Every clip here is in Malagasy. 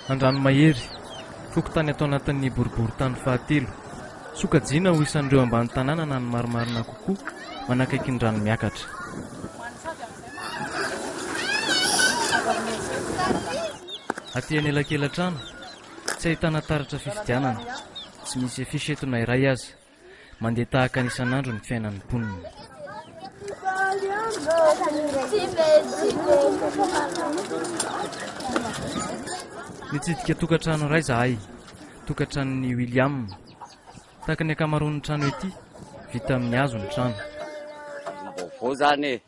Andranomahery, fokontany ato anatin'ny boriborintany fahatelo. Sokajiana ho isan'ireo ambany tanàna na ny marimarina kokoa, manakaiky ny rano miakatra. Aty anelakelan-trano, tsy ahitana taratra fifidianana, tsy misy affiche eto na iray aza. Mandeha tahaka ny isan'andro ny fiainan'ny mponina. Nitsidika tokantrano iray izahay, tokantranon'i William. Tahaka ny ankamaroan'ny trano ety, vita amin'ny hazo ny trano. Vaovao zany e!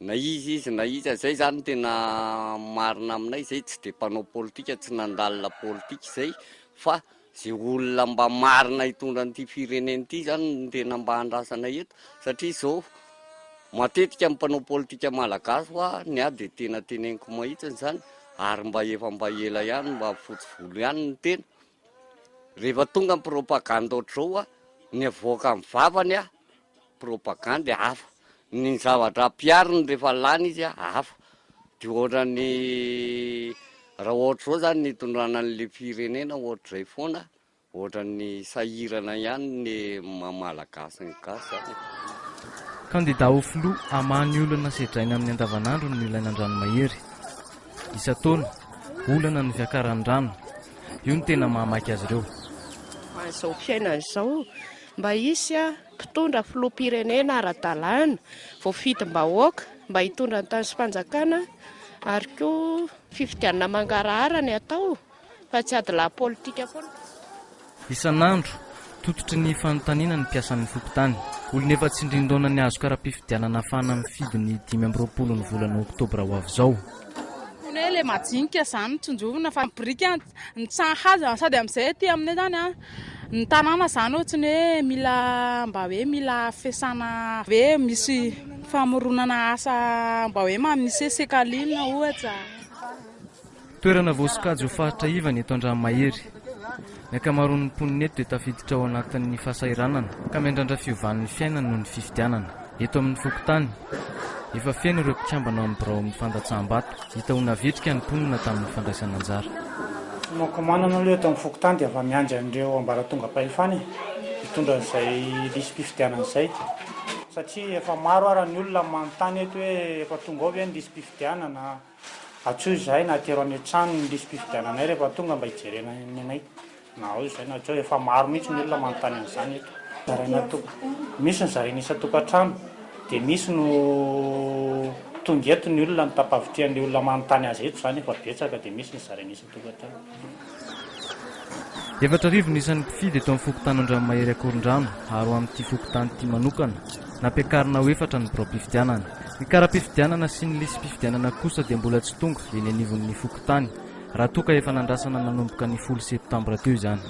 Na iza izy na iza, zay zany tena marina aminay, zay tsy de mpanao politika, tsy nandalina politika zay fa ze olona mba marina hitondra an'ity firenena ity zany no tena mba andrasana eto satria zao matetika ny mpanao politika malagasy hoa ny ahy de tena teneniko mahitsiny zany ary mba efa mba ela ihany mba fotsy volo ihany ny tena, rehefa tonga ny propagande ohatr'izao hoa ny avoaka amin'ny vavany a Propagandy hafa, ny zavatra ampihariny rehefa lany izy hafa, de ohatran'ny raha ohatr'izao zany ny hitondrana an'le firenena ohatr'izay foana, ohatran'ny sahirana ihany ny maha malagasy ny gasy zany e. Kandida ho filoha hamaha ny olana sedraina amin'ny andavanandro no ilaina Andranomahery. Isan-taona, olana ny fiakaran'ny rano. Io no tena mahamaika azy ireo. Izao fiainana izao, mba hisy mpitondra filoham-pirenena ara-dalàna, voafidim-bahoaka mba hitondra ny tany sy fanjakana ary koa fifidianana mangarahara ny atao fa tsy adilahy politika foana. Isan'andro, tototry ny fanontaniana ny mpiasan'ny fokontany. Olona efa tsindrin-daona ny hazo kara-pifidianana ahafahana mifidy ny 25 ny volana oktobra ho avy izao. Ny hoe le majinika zany no tsinjovina fa ny biriky an, ny tsa hazo sady amin'izay aty aminay zany an, ny tanàna zany ohatry ny hoe mila mba hoe mila fesana hoe misy famoronana asa mba hoe misy hoe sekalina ohatra. Toerana voasokajy ho faritra iva ny eto Andranomahery. Ny ankamaroan'ny mponina eto dia tafiditra ao anatin'ny fahasahiranana ka miandrandra fiovan'ny fiainany noho ny fifidianana. Eto amin'ny fokontany, efa feno ireo mpikambana ao amin'ny birao amin'ny fandatsaham-bato. Hita ho navitrika ny mponina tamin'ny fandraisana anjara. Finoakomanana aloha eto amin'ny fokontany dia efa miandry an'ireo ambaratongam-pahefana e, hitondra an'izay lisi-pifidianana izay. Satria efa maro ara ny olona manontany eto hoe efa tonga ao ve ny lisi-pifidianana, Antsoy izahay na atero any an-trano ny lisi-pifidiananay rehefa tonga mba hijerena ny anay. Na ao izay na tsy ao, efa maro mihitsy ny olona manontany an'izany eto. Zaraina to- misy ny zaraina isan-tokantrano, dia misy no tonga eto ny olona, ny tapavitrihan'ilay olona manontany azy eto izany efa betsaka dia misy ny zaraina isan-tokantrano. 4000 ny isan'ny mpifidy eto amin'ny fokontany Andranomahery Ankorondrano ary ho amin'ity fokontany ity manokana, nampiakarina ho efatra ny biraom-pifidianana. Ny kara-pifidianana sy ny lisi-pifidianana kosa dia mbola tsy tonga eny anivon'ny fokontany raha toa ka efa nandrasana nanomboka ny folo septambra teo izany.